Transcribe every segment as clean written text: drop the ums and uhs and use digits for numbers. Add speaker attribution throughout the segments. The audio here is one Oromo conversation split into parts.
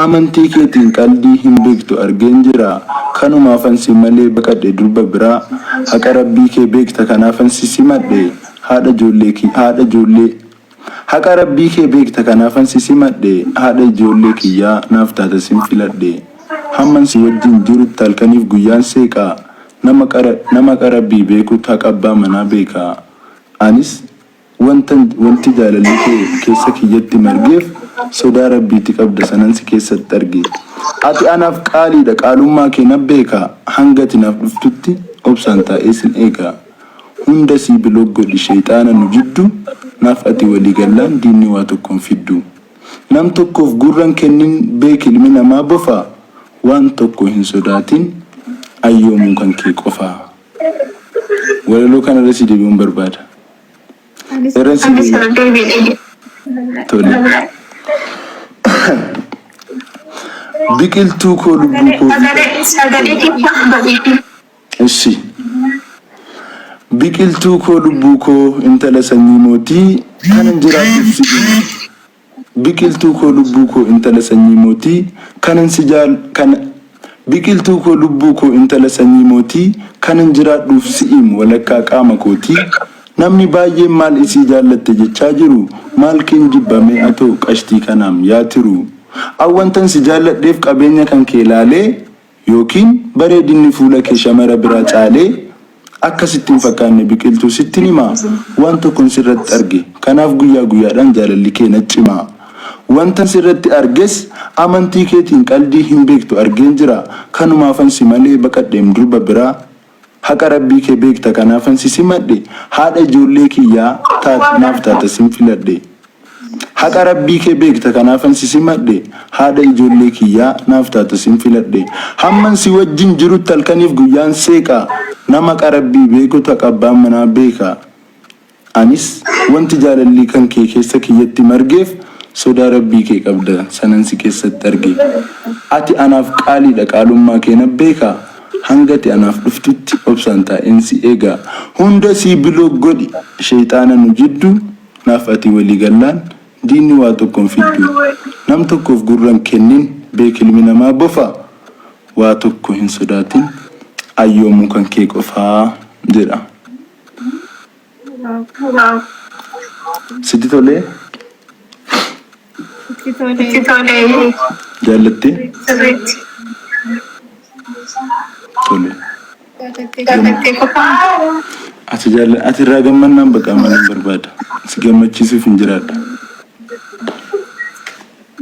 Speaker 1: Amantii keetiin qaldii hin beektu argeen jira. Kanumaafan si malee baqadhe durba biraa. Haqa rabbii kee beekta kanaafan si simadhe. Haadha ijoollee haadha ijoollee Haqa rabbii kee beekta kanaafan si simadhe. Haadha ijoollee kiyyaa naaf taata sin filadhe. Hamman si wajjin jirutti halkaniif guyyaan seeqa. Nama qara nama haqa rabbii beekutu haqa abbaa manaa beeka. Anis Wantan wanti jaalalli kee keessa kiyyatti margeef sodaa Rabbiiti qabda sanan si keessatti arge. Ati anaaf qaaliidha qaalummaa kee nan beeka hanga ati naaf dhuftutti obsaan taa'ee sin eega. Hunda sii block godhi sheyxaana nu jiddu naaf ati walii gallaan diinni waa tokko hin fiddu. Nam tokkoof gurra hin kennin beeki ilmi namaa bofa waan tokko hin sodaatin an yoomuu kan kee qofa. Walaloo kanarra si deebi'uun barbaada. Irra si
Speaker 2: Anis irra deebi'e.
Speaker 1: Tole. Biqiltuu koo lubbuu koo.
Speaker 2: Sagalee sagalee keessa bareedu.
Speaker 1: Ishi. Biqiltuu koo lubbuu koo intala sanyii mootii kanan jiraadhuuf si Biqiltuu koo lubbuu koo intala sanyii mootii kanan si jaal kana Biqiltuu koo lubbuu koo intala sanyii mootii kanan jiraadhuuf si'iim walakkaa qaama kootii Namni baay'een maal isii jaallatte jechaa jiru maal keen jibba mee atoo qashtii kanaam yaa tiruu An wantan si jaalladheef qabeenya kan kee laalee Yookiin bareedinni fuula kee shamara biraa caalee akka sitti hin fakkaanne Biqiltuu sittin hima waan tokkon sirratti arge kanaaf guyyaa guyyaadhaan jaalalli kee na cima Wantan sirratti arges amantii keetiin qaldii hin beektu argeen jira kanumaafan si malee baqadheem durba biraa Haqa rabbii kee beekta kanaafan si simadhe haadha ijoollee kiyyaa taat naaf taata sin filadhe Haqa rabbii kee beekta kanaafan si simadhe haadha ijoollee kiyyaa naaf taata sin filadhe Hamman si wajjin jirutti halkaniif guyyaan seeqa nama haqa rabbii beekutu haqa abbaa manaa beeka Anis wanti jaalalli kan kee keessa kiyyatti margeef sodaa Rabbii kee qabda sanan si keessatti arge. Ati anaaf qaaliidha qaalummaa kee nan beeka hanga ati anaaf dhuftutti obsaan taa'een si eega. Hunda sii block godhi sheyxaana nu jiddu naaf ati walii gallaan diinni waa tokko hin fiddu. Nam tokkoof gurra hin kennin beeki ilmi namaa bofa waa tokko hin sodaatin an yoomuu kan kee qofaa jedha. Sitti tolee?
Speaker 2: Itti tolee.
Speaker 1: Jaallattee?
Speaker 2: Sirriitti.
Speaker 1: Tole.
Speaker 2: Jaallattee qofaa.
Speaker 1: Ati jaalla ati irraa gammannaan baqa malee barbaada. Si gammachiisuuf hin jiraadha.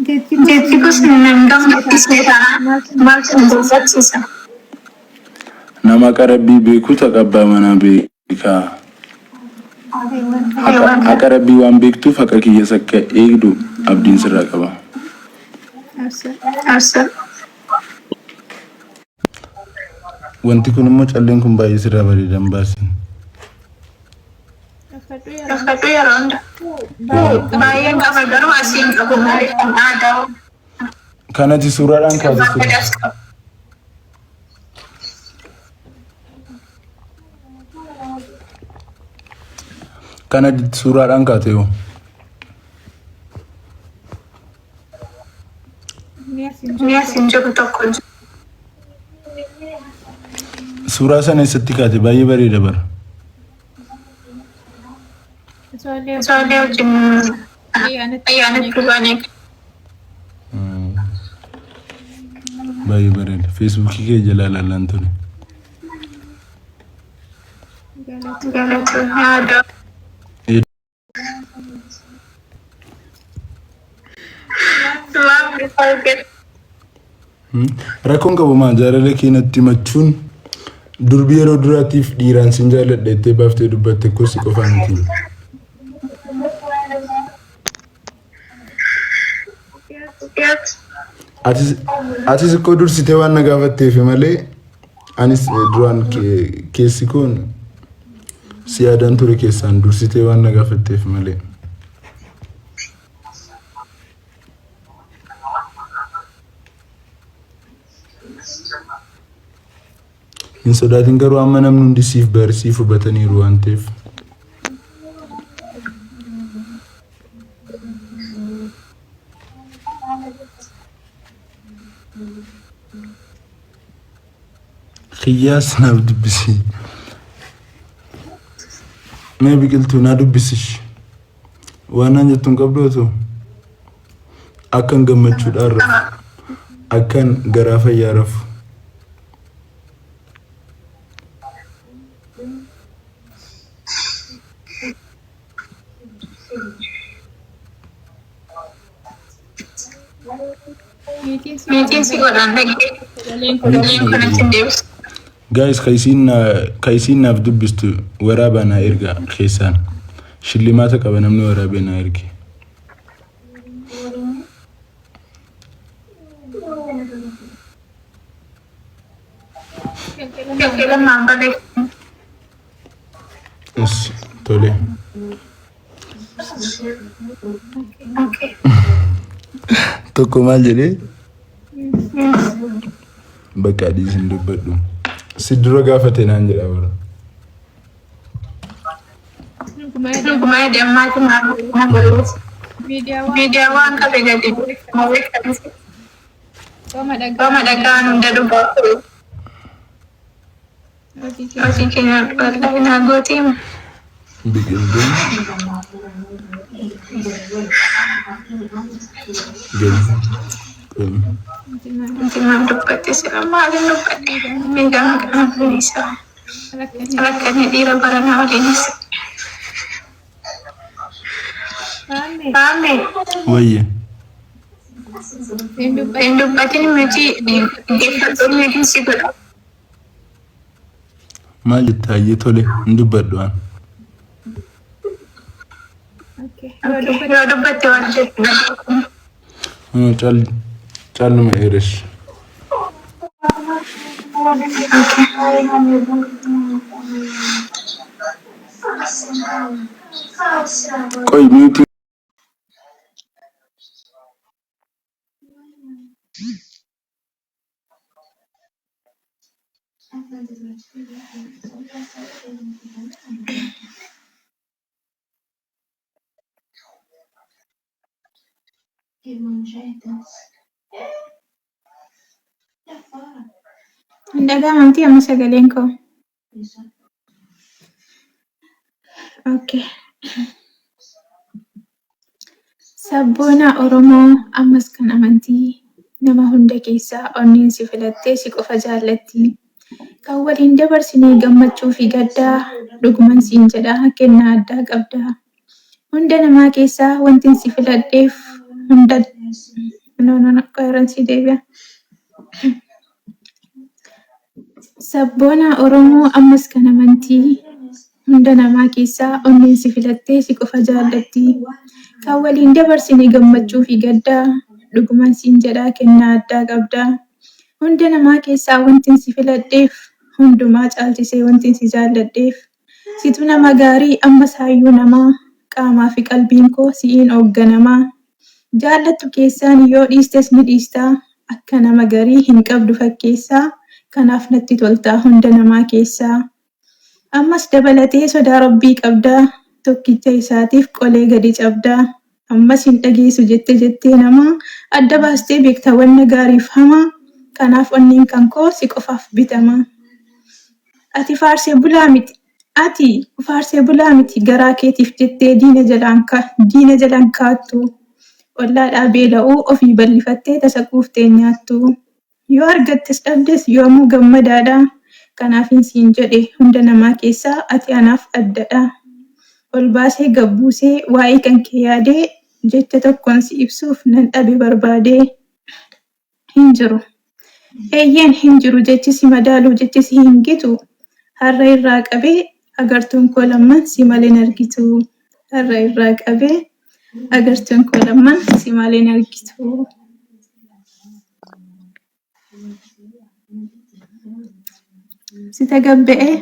Speaker 2: Jechi kun nan gammachiisne taanaan maaltu nu gammachiisa?
Speaker 1: Nama haqa rabbii beekutu haqa abbaa manaa beeka. Haqa, haqa rabbii waan beektuuf haqa kiyyas akka eegdu abdiin sirraa qaba. Wanti kun immoo calleen kun baay'ee sirraa bareeda hin baasin.
Speaker 2: Uffadhu yeroo hunda. Baay'een qaba garuu asiin qabu malee kan aadaa.
Speaker 1: Kanati suuraadhaan kaase sirra. Kana suuraadhaan kaate hoo?
Speaker 2: Inni as hin jiru tokko jiru.
Speaker 1: Suuraa sana eessatti kaate? Baay'ee bareeda bara.
Speaker 2: Ijoollee wajjin ayyaanatti baanee.
Speaker 1: Baay'ee bareeda. Feesbuukii kee jalaa ilaalaan ture.
Speaker 2: Galatoon aadaa.
Speaker 1: Rakkoon qabu maa jaalala kee natti himachuun durbi yeroo duraatiif dhiiraan sin jaalladha jettee baaftee dubbatte koo si qofaa miti. Atis atis ikkoo dursitee waan na gaafatteef malee anis duraan keessi koon si yaadaan ture keessaan dursitee waan na gaafatteef malee. Hin sodaatin garuu amma namni hundi siif bar siif hubataniiru waan ta'eef. Kiyyaas naaf dubbisi. Mee biqiltuu naa dubbisish. Waan naan jettu hin qabdu otoo. Akkan gammachuudhaan rafu. Akkan garaa fayyaa rafu.
Speaker 2: Miitiin si godhaan dhagee. Sagaleen kun achi hin deebisu.
Speaker 1: Guys ka isiin ka isiin naaf dubbistu waraabaa naa ergaa keessaan. Shillimaata qaba namni waraabee naa erge.
Speaker 2: Lamaan barreessu.
Speaker 1: Is tole.
Speaker 2: Okay.
Speaker 1: Tokko maal jedhee? Bakka adiis hin dubbadhu. Si dura gaafate naan jedha bara.
Speaker 2: Dhuguma dammaati na barreessu. Miidiyaa waan qabe gadi Wama dhagaan hunda dhugaa ture. Hojii keenya wallahi naa gootii.
Speaker 1: Biqiltuun gadi qomi.
Speaker 2: Wanti maal dubbatte sila maalin dubbadhe? Miidhaan qaama isaa. Rakkanni dhiira baranaa waliinis. Faame
Speaker 1: Wayye.
Speaker 2: hin dubbatin miti dhaggeeffadhu miti si godha.
Speaker 1: Maal jetta hayyee tole hin dubbadhu an.
Speaker 2: Yoo dubbatte waan jettu.
Speaker 1: Kunoo cal calluma eresh. Qoy mute
Speaker 2: Hin dhaga'amamti amma sagaleen koo. Okay. Sabboonaa Oromoo ammas kan amantii nama hunda keessaa onneen si filattee si qofa jaallatti. Kan waliin dabarsinee gammachuu fi gaddaa dhuguman siin jedha kennaa addaa qabda. Hunda namaa keessaa wantin si filadheef hunda no no no coherence deebi'a. Sabboonaa Oromoo ammas kan amantii hunda namaa keessaa onneen si filattee si qofa jaallatti. Kan waliin dabarsine gammachuu fi gaddaa dhuguman siin jedhaa kennaa addaa qabda. Hunda namaa keessaa wantin si filadheef hundumaa caalchisee wantin si jaalladheef situ nama gaarii ammas hayyuu namaa qaamaa fi qalbiin koo si'iin oogganamaa. Jaallattu keessaan yoo dhiistes ni dhiistaa akka nama garii hin qabdu fakkeessaa kanaaf natti toltaa hunda namaa keessaa. Ammas dabalatee sodaa Rabbii qabdaa tokkicha isaatiif qolee gadi cabdaa. Ammas hin dhageessu jette jettee namaa adda baastee beekta wanna gaariif hamaa kanaaf onneen kan koo si qofaaf bitamaa. Ati faarsee bulaa miti Ati faarsee bulaa miti garaa keetiif jettee diina jalaan ka diina jalan kaattu. Ollaadhaa beela'uu ofii bal'ifattee tasa quuftee hin nyaattu. Yoo argattes dhabdes yoomuu gammadaadha. Kanaafin siin jedhe hunda namaa keessaa ati anaaf addadha. Ol baasee gad buusee waa'ee kan kee yaadee jecha tokkoon si ibsuuf nan dhabe barbaadee. Hin jiru. Eeyyeen hin jiru jechi si madaalu jechi si hin gitu. Har'a irraa qabee agartuun koo lamman si malee hin argitu. Har'a irraa qabee agartuun koo lamman si malee hin argitu. Si tagabba'ee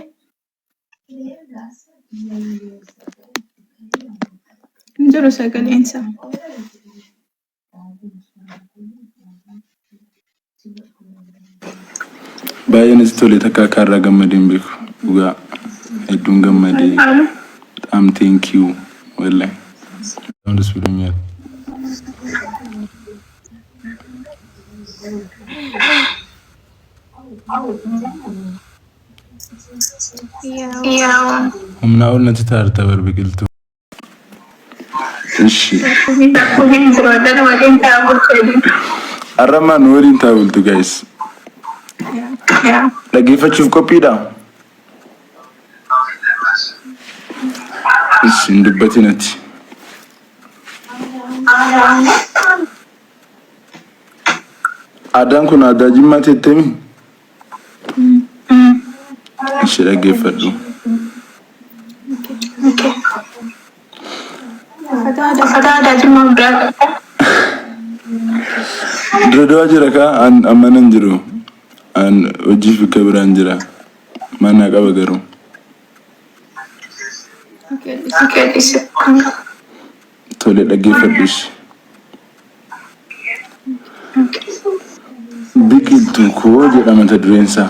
Speaker 2: hin jiru sagaleen isaa.
Speaker 1: Baay'ee natti tole takka akka har'aa gammadee hin beeku dhugaa hedduun gammadee በጣም thank you ወላሂ በጣም ደስ ብሎኛል።
Speaker 2: Yaa.
Speaker 1: Humnaa ol natti taarta bar biqiltuu. Ishi. Arramaa nu waliin taa bultu guys. Dhaggeeffachuuf qophiidha? Ishi hin dubbatin ati. Aadaan kun aadaa Jimmaa teettemi? Ishi dhaggeeffadhu.
Speaker 2: Uffata aadaa Jimmaa biraa qabda.
Speaker 1: Dirredawaa jira kaa an amma nan jiru. An hojiif bakka biraan jira. Mana qaba garuu. Tole dhaggeeffadhu ishi. Biqiltuu koo jedha mata dureen isaa.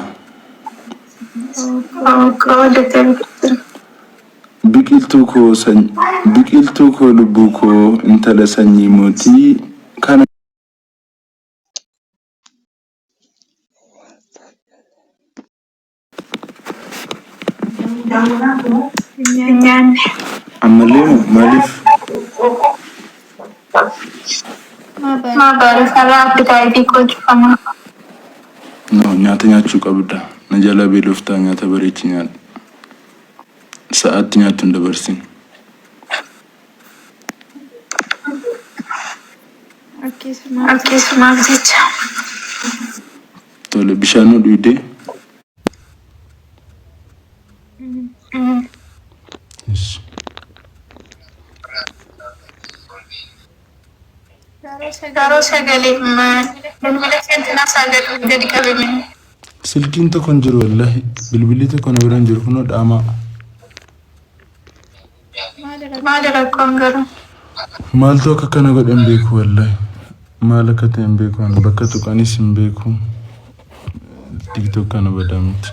Speaker 1: Biqiltuu koo sany biqiltuu koo lubbuu koo intala sanyii mootii kana
Speaker 2: Nyaanne.
Speaker 1: Ammallee moo maaliif?
Speaker 2: Maa baarasarraa appitaayitii koo cufamaa.
Speaker 1: No, nyaata nyaachuu qabda. Na jalaa beeloftaa nyaata bareechi nyaadhu. Sa'aatti nyaattu hin dabarsin.
Speaker 2: Okay, sumaaf jecha.
Speaker 1: Tole bishaan nu dhuydee. Yes.
Speaker 2: Yeroo sagalee bilbila keentinaa sagalee gadi qabame.
Speaker 1: Silkiin tokko hin jiru wallahi. Bilbilli tokko na bira hin jiru kunoo dhaamaa.
Speaker 2: Maali rakkoon garuu?
Speaker 1: Maaltu akka kana godhe hin beeku wallahi. Maal akka ta'e hin beeku ani bakka tuqanis hin beeku. TikTok kana badaa miti.